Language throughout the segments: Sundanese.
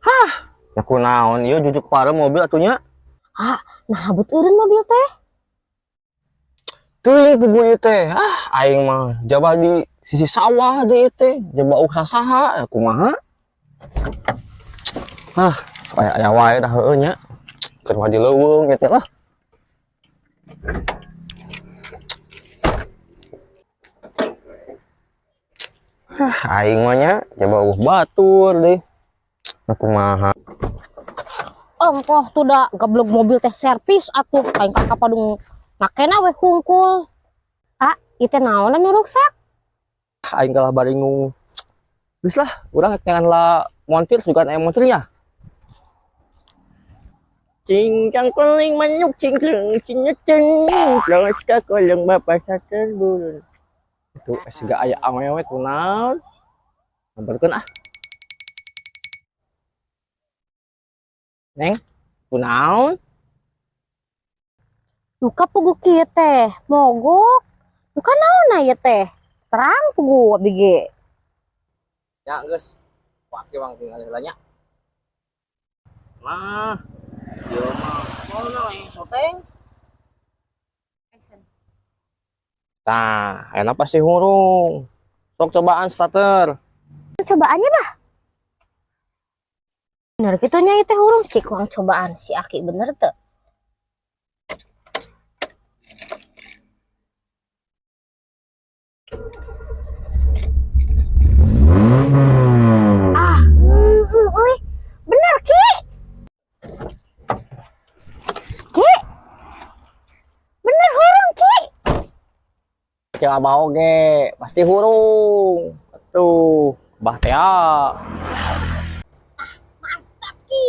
Hah, ya kunaon ieu jujuk parem mobil atuh nya. Ah, nah bet eureun mobil teh. Teuing pugu ieu teh. Ah, aing mah jaba di sisi sawah deui teh, jaba uh sasaha ya kumaha. Ah, aya aya wae dah heueuh nya. Keur mah di leuweung ieu teh lah. Ah, aing mah nya jaba uh batur deh. Nah, kumaha. Ongkoh tuh da gablog mobil teh servis atuh kain kakak padung makena we hungkul. Ah, ieu teh naon anu ruksak? Aing kalah baringung. Geus lah, urang jangan lah montir sugan aya montirnya. Cingkang keling manyuk cingkleng cingeceng terus ka kolong bapak saterbulun. Itu siga aya awewe kunaon. Nambarkeun ah. Neng, kunaon? Duka pugu kieu teh, mogok. Duka naon ieu teh? Terang pugu abi ge. Ya geus. Waki wang tinggal heula nya. Nah, ieu mah moal lain soteng. Tah, enak pasti hurung. Sok cobaan starter. Cobaannya bah. Bener gitu nya ieu teh hurung cik wang cobaan si Aki bener teu. Ah, euy. Bener Ki. Ki. Bener hurung Ki. Cek abah oge, pasti hurung. Tuh, bah teh. Mantap Ki.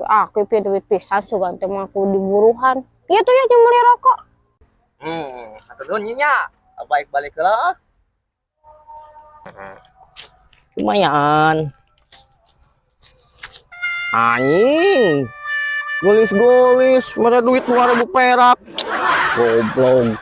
Aku pi duit pisan sugan teh mah aku diburuhan. Ieu tuh ya jeung meuli rokok. Hatur nuhun nya. Baik balik heula. Lumayan. Anjing. Golis-golis, mana duit 2000 perak. Goblok.